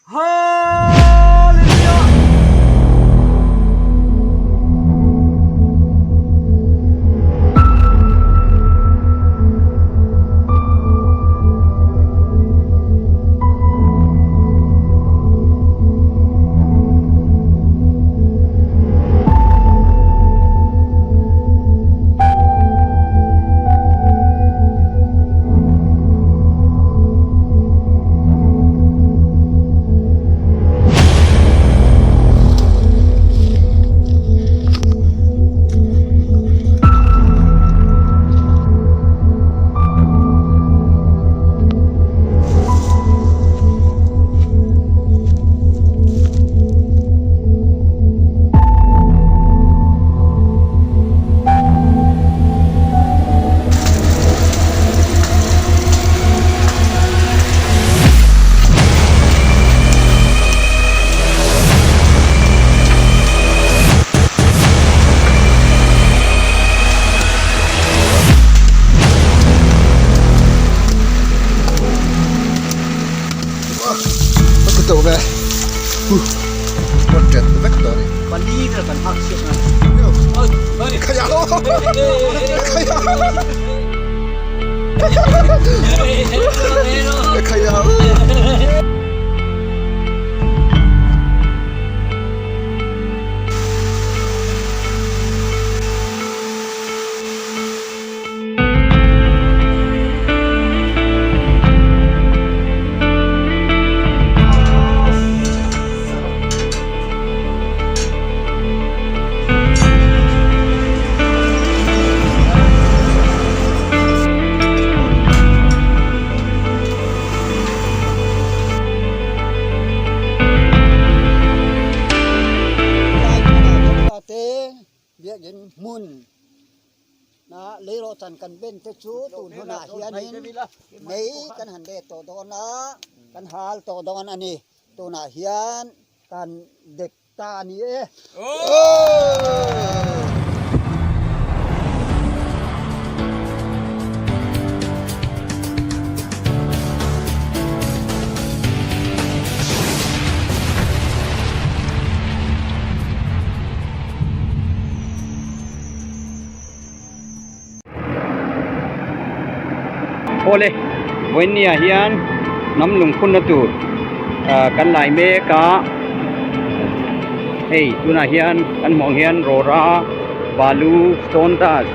Hallelujah! Leirawhchan kan ben te chu tun hunah hianin mei kan han let tawh dawn a, kan hal tawh dawn a ni. Tunah hian kan dek ta a ni e. Awle vawinia hian hnam lungphunna tur kan lai mek a hei tunah hian kan hmuh ang hian rawra balu stone dust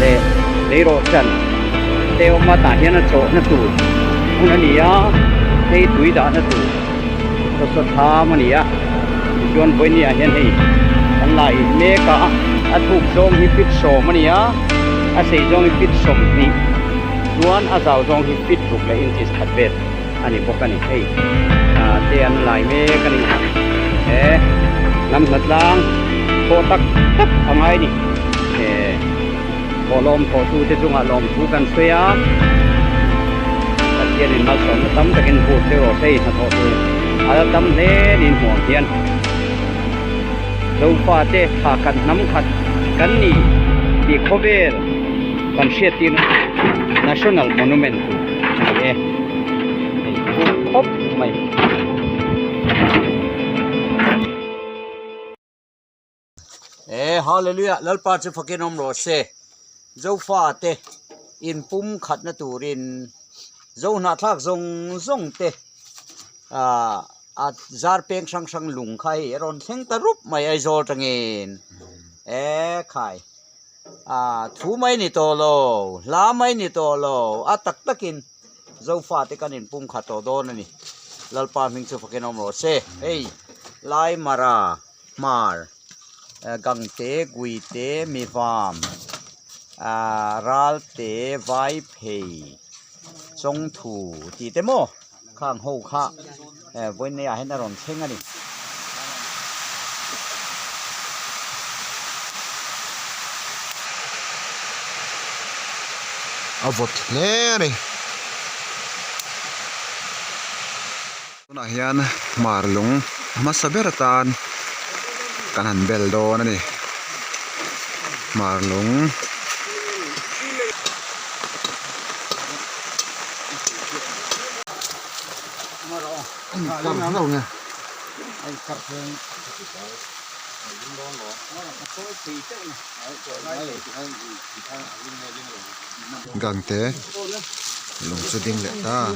leh leirawhchan te awm a tah hian a chawhna tur hmun a ni a hei tui dahna tur sawsaw thlam a ni a tichuan vawinia hian hei kan lai mek a a thuk zawng hi fit sawm a ni a a sei zawng hi fit 20 chuan a zau zawng hi fit ruk leh inches khat vel a ni bawk a ni hei ah te an lai mek a ni he hnam hna tlang thawh tak tak a ngai a ni he thawhlawm thawhtu te chungah lawmthu kan sawi a Pathianin malsawmna tam takin vur che rawh se hnathawh tur a la tam hle niin hmuh ang hian Zofa te thla khat hnam khat kan ni tih khawvel kan hriattirna National Monument tur a ni e hei puk khawp mai. E Hallelujah Lalpa chu fakin awm rawh se Zofa te in pum khatna turin Zo hnahthlak zawng zawng te ah a zar peng hrang hrang lung kha hei a rawn thleng ta rup mai Aizawl tangin e khai ah thu mai ni tawh lo hla mai ni tawh lo a tak takin Zofa te kan in pum khat tawh dawn a ni Lalpa hming chu fakin awm rawh se hei Laimara. Hmar, Gangte, Guite, Mivam, Ralte, Vaiphei, Chawngthu tih te maw khang ho kha vawiin ah hian a rawn thleng a ni. A vawt hle a ni. Tunah hian hmar lung hmasa ber atan kan han bel dawn a ni hmar lung. Gangte lung chu ding leh ta.